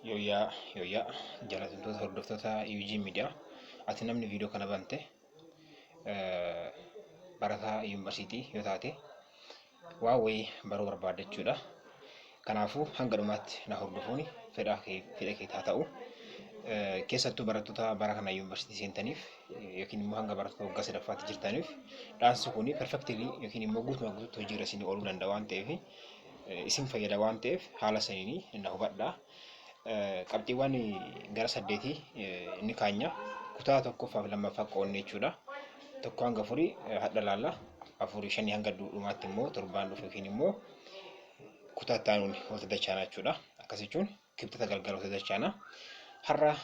Yooyyaa yooyyaa, jaallatamtoota hordoftoota UG Media. Ati namni viidiyoo kana bante barataa yuunivarsiitii yoo taate, waan wayii baruu barbaadda jechuudha. Kanaafuu hanga dhumaatti na hordofuun fedha kee fedha kee haa ta'u. Keessattuu barattoota bara kana yuunivarsiitii seentaniif yookiin immoo hanga barattoota waggaa sadaffaatti jirtaniif, dhaamsi kun perfectly yookiin immoo guutumaa guutuutti hojiirra isin ooluu danda'a waan ta'eef, isin fayyada waan ta'eef, haala saniin na hubadhaa. Qabxiiwwan gara saddeetii inni kaanya kutaa tokkoffaa fi lammaffaa qoodne jechuudha. Tokko hanga afurii hadha laalla. Afurii shanii hanga dhumaatti immoo torbaan dhufu yookiin immoo kutaa itti aanuun walitti dachaana jechuudha. Akkas jechuun Kibxata galgala walitti dachaana. Har'a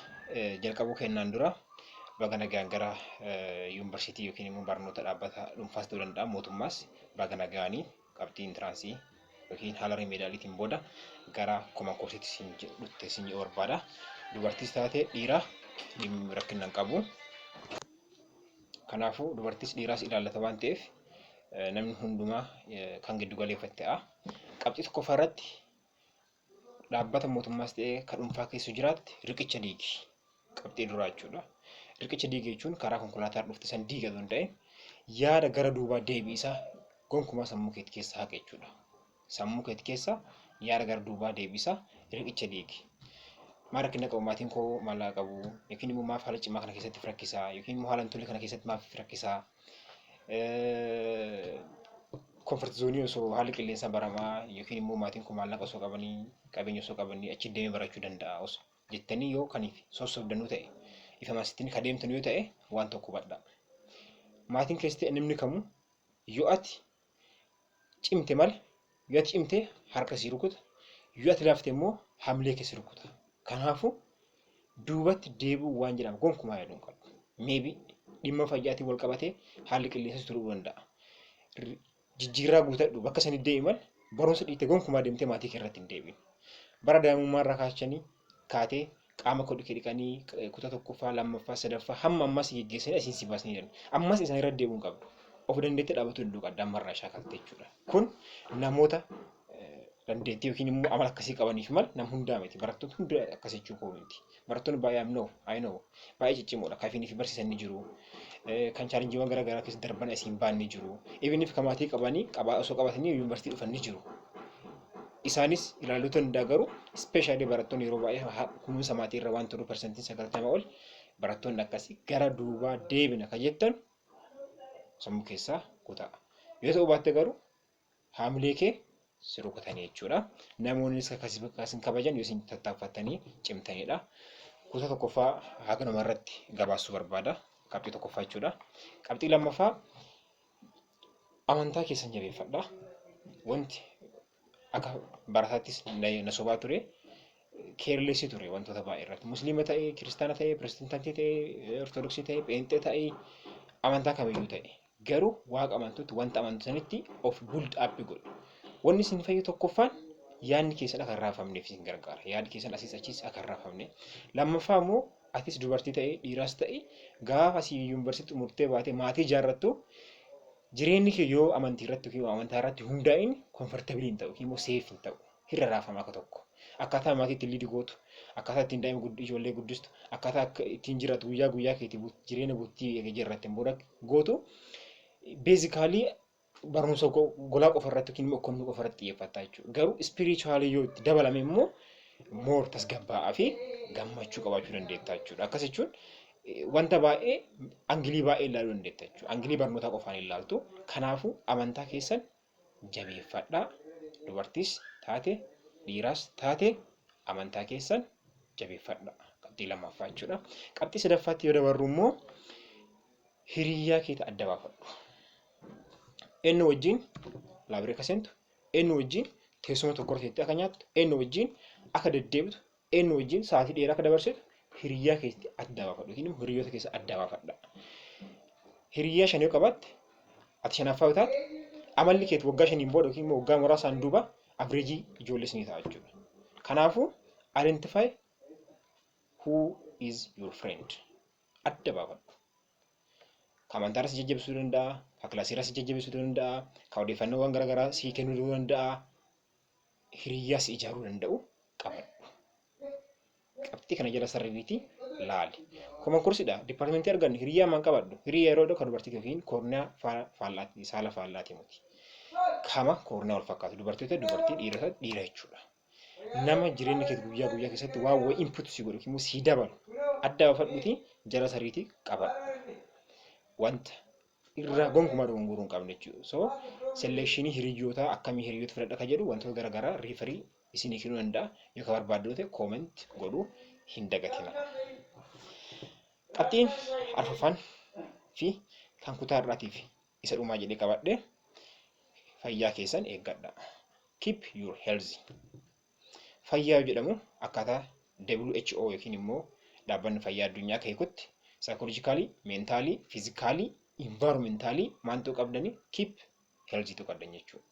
jalqabuu kennaan dura, baga nagaan gara yuunivarsiitii yookiin immoo barnoota dhaabbata dhuunfaas ta'uu danda'a, mootummaas, baga nagaanii qabxii entrance yookiin haala remedialiitiin booda gara common courseitti sin dhutte sin jedhu barbaada. Dubartiis taate dhiira, dhimmi rakkina hin qabu. Kanaafuu dubartiis dhiiraas ilaallata waan ta'eef, namni hundumaa kan giddu galeeffate ta'a. Qabxii tokkoffaa irratti, dhaabbata mootummaas ta'ee kan dhuunfaa keessa jiraatte, riqicha diigi. Qabxii duraa jechuudha. Riqicha diigi jechuun karaa konkolaataa dhufte san diiga osoo hin ta'in, yaada gara duubaa deebi'isaa gonkumaa sammuu keetti keessa haqa jechuudha. Sammuu keetti keessa yaada gara duubaa deebi'isaa riqicha diigi. Maal rakkina qabu, maatiin koo maallaqa qabu, yookiin immoo maaf haala cimaa kana keessatti rakkisaa, yookiin immoo haala hin tolle kana keessatti maaf rakkisaa, comfort zone osoo haalli qilleensaa baramaa yookiin immoo maatiin koo maallaqa osoo qabanii, qabeenya osoo qabanii, achi deemee barachuu danda'a osoo jettanii yoo kaniif sossobdanuu ta'e, ifama sittiin ka deemtan yoo ta'e, waan tokko hubadhaa. Maatiin keessatti namni kamuu yoo ati cimte malee, yoo ati cimte harka si rukuta, yoo ati laafte immoo hamlee kee si rukuta. Kanaafuu duubatti deebi'uu waan jedhamu gonkumaa yaaduu hin qabdu. Maybe dhimma fayyaatiin wal qabatee haalli qilleensa turuu danda'a. Jijjiirraa guutadhu, bakka sanii deemi malee, barumsa dhiite gonkumaa deemtee maatii kee irratti hin deebiin. Bara daa'imummaa irraa kaachanii kaatee qaama koo dhiqanii kutaa tokkoffaa, lammaffaa, sadaffaa hamma ammas geggeessanii asiin si baasanii jiran. Ammas isaan irra deebi'uu hin qabdu. Of dandeettee dhaabbatuu danda'uu qabda ammarraa shaakaltee jechuudha. Kun namoota dandeettii yookiin immoo amala akkasii qabaniif malee nama hundaa miti. Barattoota hunda akkas jechuu koo miti. Barattoonni baay'ee, I know, baay'ee ciccimoodha. Kan fi barsiisan ni jiru. Kan challengeiiwwan garaa garaa keessa darban asiin ba'an ni jiru. Even if kan maatii qabanii qabaa osoo qabatanii yuunivarsiitii dhufan ni jiru. Isaanis ilaaluu danda'a, garuu especially barattoonni yeroo baay'ee kunuunsa maatii irra waan turu, 90% ol barattoonni akkasii gara duubaa deebina kan jettan sammuu keessaa kutaa. Yoo ta'uu baatte garuu haamilee kee si rukutanii jechuudha. Namoonnis akkasii kabajan yoo isin tattaaffattanii cimtanidha. Kutaa tokkoffaa haganuma irratti gabaasuu barbaada. Qabxii tokkoffaa jechuudha. Qabxii lammaffaa, amantaa keessan jabeeffadha. Wanti akka barataattis na sobaa ture, careless ture wantoota baay'ee irratti. Musliima ta'ee, kiristaana ta'ee, pirootestaantii ta'ee, ortodoksii ta'ee, pheenxee ta'ee, amantaa kamiyyuu ta'e. Garuu waaqa amantuutti, wanta amantu sanitti of build up godhu. Wanni isin fayyadu tokkoffaan, yaadni keessan akka hin raafamneef isin gargaara. Yaadni keessan asiis achiis akka hin raafamne. Lammaffaa immoo, atis dubartii ta'ee dhiiraas ta'e, gaafa asii yuunivarsiitii xumurtee baatee maatii ijaarrattu, jireenyi kee yoo amantii irratti yookiin amantaa irratti hundaa'in comfortable hin ta'u yookiin immoo safe hin ta'u. Hirra raafama akka tokko. Akkaataa maatii ittiin lead gootu, akkaataa ittiin daa'ima ijoollee guddistu, akkaataa akka ittiin jiraatu guyyaa guyyaa keetii jireenya bultii eega ijaarratteen booda gootu, basically barumsa golaa qofa irratti yookiin immoo economy qofa irratti xiyyeeffata jechuudha. Garuu spiritual yoo itti dabalame immoo more tasgabbaa'aa fi gammachuu qabaachuu dandeetta jechuudha. Akkas jechuun wanta baay'ee, angle baay'ee ilaaluu dandeetta jechuudha. Angle barnootaa qofaan ilaaltu. Kanaafuu amantaa keessan jabeeffadhaa. Dubartiis taate dhiiraas taate, amantaa keessan jabeeffadhaa. Qabxii lammaffaa jechuudha. Qabxii sadaffaatti yoo dabarru immoo, hiriyyaa keeta adda baafadhu. Eenyu wajjin library akka seentu, eenyu wajjin teessuma tokko irra teettee akka nyaattu, eenyu wajjin akka deddeebitu, eenyu wajjin sa'aatii dheeraa akka dabarsitu hiriyyaa keetti adda baafadhu yookiin immoo hiriyoota keessa adda baafadha. Hiriyyaa shan yoo qabaatte, ati shanaffaa yoo taate, amalli keetti waggaa 5n booda yookiin immoo waggaa muraasaan duuba average ijoollee ni ta'a jechuudha. Kanaafuu identify who is your friend, adda baafadhu. Ka amantaa irra si jajjabeessuu danda'a, ka class irra si jajjabeessuu danda'a, ka odeeffannoowwan garaagaraa sii kennuu danda'a. Hiriyyaa si ijaaruu danda'u qabadhu. Qabxii kana jala sarariitii laali. Common courseidha. Departmentii argannu hiriyaa maan qabadhu. Hiriyaa yeroo kan dubartii yookiin koorniyaa faallaati, saala faallaati miti. Kama koorniyaa wal fakkaatu, dubartoota dubartii, dhiirota dhiira jechuudha. Nama jireenya kee guyyaa guyyaa keessatti waan wayii input si godhu yookiin immoo si dabalu adda baafadhuuti jala sariitii qabadhu. Wanta irraa gonkumaa dogongoruu hin qabne jechuudha. So selectionii hiriyyootaa, akkamii hiriyoota filadha kan jedhu, wantoota garaagaraa referii isinii kennuu danda'a. Yoo ka barbaaddu ta'e comment godhuu hin dagatina. Qabxiin arfaffaan fi kan kutaa har'aatiif isa dhumaa jedhee qabadhe, fayyaa keessan eeggadha. Keep your health. Fayyaa yoo jedhamu, akkaataa WHO yookiin immoo Dhaabbanni Fayyaa Addunyaa keekutti, psychologically, mentally, physically, environmentally maal ta'uu qabdani? Keep healthy ta'uu qabdan jechuudha.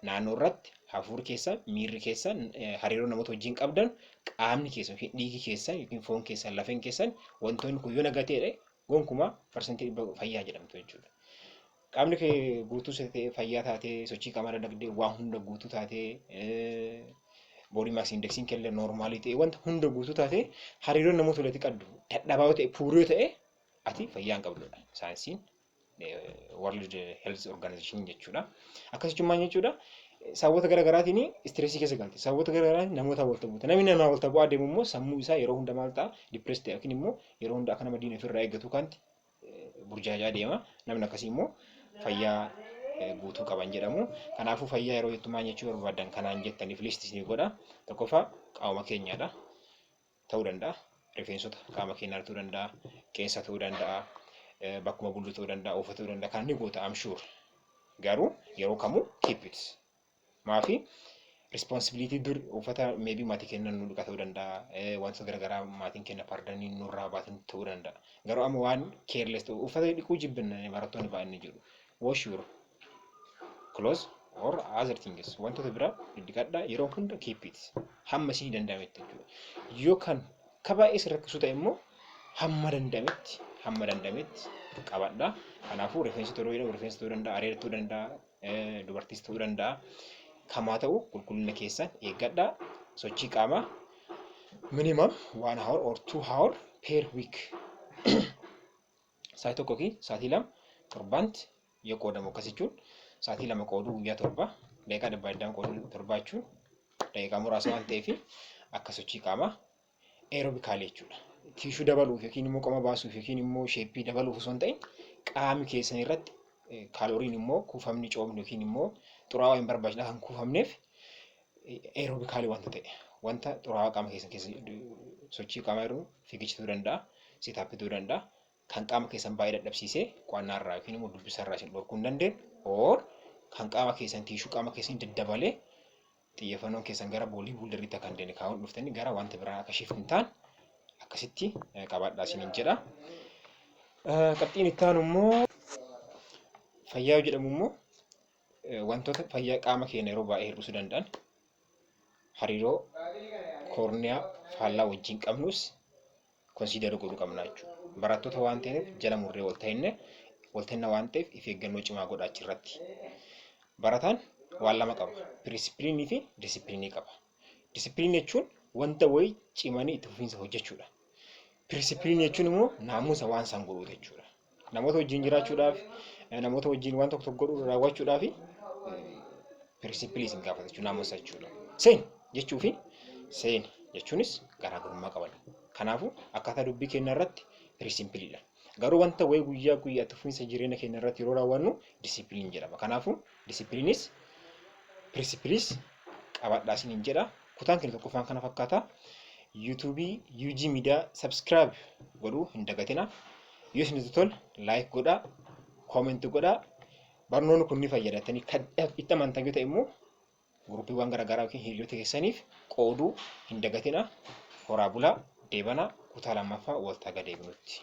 Naannoo irratti hafuurri keessan, miirri keessan, hariiroo namoota wajjin qabdan, qaamni keessan yookiin dhiigi keessan yookiin foon keessan, lafeen keessan, wantoonni kun yoo nagaa ta'e gonkumaa 100% fayyaa jedhamtu jechuudha. Qaamni kee guutuu ta'e, fayyaa taatee, sochii qaamaa dalagdee, waan hunda guutuu taatee, body mass indexiin keellee normalii ta'e, wanta hunda guutuu taatee, hariiroon namoota walitti qabdu dadhabaa yoo ta'e, poorii yoo ta'e, ati fayyaa hin qabdudha. Saayinsiin World Health Organization jechuudha. Akkas jechuun maal jechuudha? Sababoota gara garaatiin stressii keessa galte. Sababoota gara garaatiin namoota wal buute. Namni namaa wal bu'aa deemu immoo sammuu isaa yeroo hunda maal ta'a? Depressed ta'e yookiin immoo yeroo hunda akka nama diina ofirraa eeggatu kanti burjaajaa deema. Namni akkasii immoo fayyaa guutuu qaban jedhamu. Kanaafuu fayyaa yeroo jettu maal jechuu barbaadan kanaan jettaniif list isinii godha. Tokkoffaa qaama keenyaadha. Ta'uu danda'a. Rifeensota qaama keenyaa ta'uu danda'a. Qeensa ta'uu danda'a. Bakkuma bullu ta'uu danda'a. Uffata ta'uu danda'a. Kan inni goota, I'm sure. Garuu yeroo kamuu keep it. Maafi responsibility dur uffata maybe maatii kennan nu dhiqa ta'uu danda'a. Wantoota garaagaraa maatiin kenna pardanii nurraa baatan ta'uu danda'a. Garuu amma waan careless ta'u, uffata dhiquu jibbanna barattoonni baay'een ni jiru. Wash your clothes or other things, wantoota biraa dhidhiqadhaa, yeroo hunda keep it hamma isinii danda'ametti jechuudha. Yoo kan ka baay'ee isin rakkisu ta'e immoo hamma danda'ametti qabadhaa. Kanaafuu rifeensa ta'uu jedhamu, rifeensa ta'uu danda'a, areeda ta'uu danda'a, dubartiis ta'uu danda'a. Kamaa ta'u qulqullina keessan eeggadhaa. Sochii qaamaa minimum 1 hour or 2 hour per week. Sa'aatii 1 fi sa'aatii 2 torbaanti yoo qoodamu, akkas jechuun sa'aatii 2 qooduu guyyaa 7, daqiiqaa 120 qooduu 7 jechuun daqiiqaa muraasa waan ta'eef, akka sochii qaamaa aerobicalii jechuudha. Tissue dabaluuf yookiin immoo qoma baasuuf yookiin immoo shapeii dabaluuf osoo hin ta'in, qaami keessan irratti kaaloriin immoo kuufamni coomni yookiin immoo xuraawaa hin barbaachisne kan kuufamneef, aerobicalii wanta ta'e, wanta xuraawaa qaama keessan keessa, sochii qaamaa yeroo fiigicha ta'uu danda'a, sit-upii ta'uu danda'a, kan qaama keessan baay'ee dadhabsiisee qo'annaa irraa yookiin immoo dubbisa irraa isin dhorkuu hin dandeenye, or kan qaama keessan, tissue qaama keessan daddabalee xiyyeeffannoon keessan gara body builderiitti akka hin deemne kaa'uun dhuftanii gara wanta biraa akka shift hin taane akkasitti qabaadhaa isiniin jedha. Qabxiin itti aanu immoo, fayyaa jedhamu immoo, wantoota fayyaa qaama keenya yeroo baay'ee hir'isuu danda'an, hariiroo koorniyaa faallaa wajjin qabnus consider godhuu qabna jechuudha. Barattoota waan ta'eef jala murree wal ta'inne walta'inna waan ta'eef if eeggannoo cimaa godhaa achirratti. Barataan waan lama qaba. Principleii fi disciplineii qaba. Disciplineii jechuun wanta wayii cimanii itti fufiinsa hojjechuudha. Principleii jechuun immoo naamusa waan san godhuu jechuudha. Namoota wajjin jiraachuudhaaf, namoota wajjin waan tokko tokko godhuu raawwachuudhaaf principleii isin gaafata jechuudha, naamusa jechuudha. Seen jechuu fi seen jechuunis garaagarummaa qaban. Kanaafuu akkaataa dubbii keenyaa irratti principleiidha. Garuu wanta wayii guyyaa guyyaatti fufiinsa jireenya keenya irratti yeroo raawwannu discipline jedhama. Kanaafuu disciplineiis principleiis qabadhaa isiniin jedha. Kutaan keenya tokkoffaan kana fakkaata. YouTubeii UG Media subscribe godhuu hin dagatina. Yoo isinitti tole like godhaa, comment godhaa. Barnoonni kun ni fayyadatanii kan itti amantan yoo ta'e immoo groupiiwwan garaagaraa yookiin hiriyoota keessaniif qooduu hin dagatina. Horaa bulaa, deebanaa, kutaa lammaffaa waltaa gad deebinutti.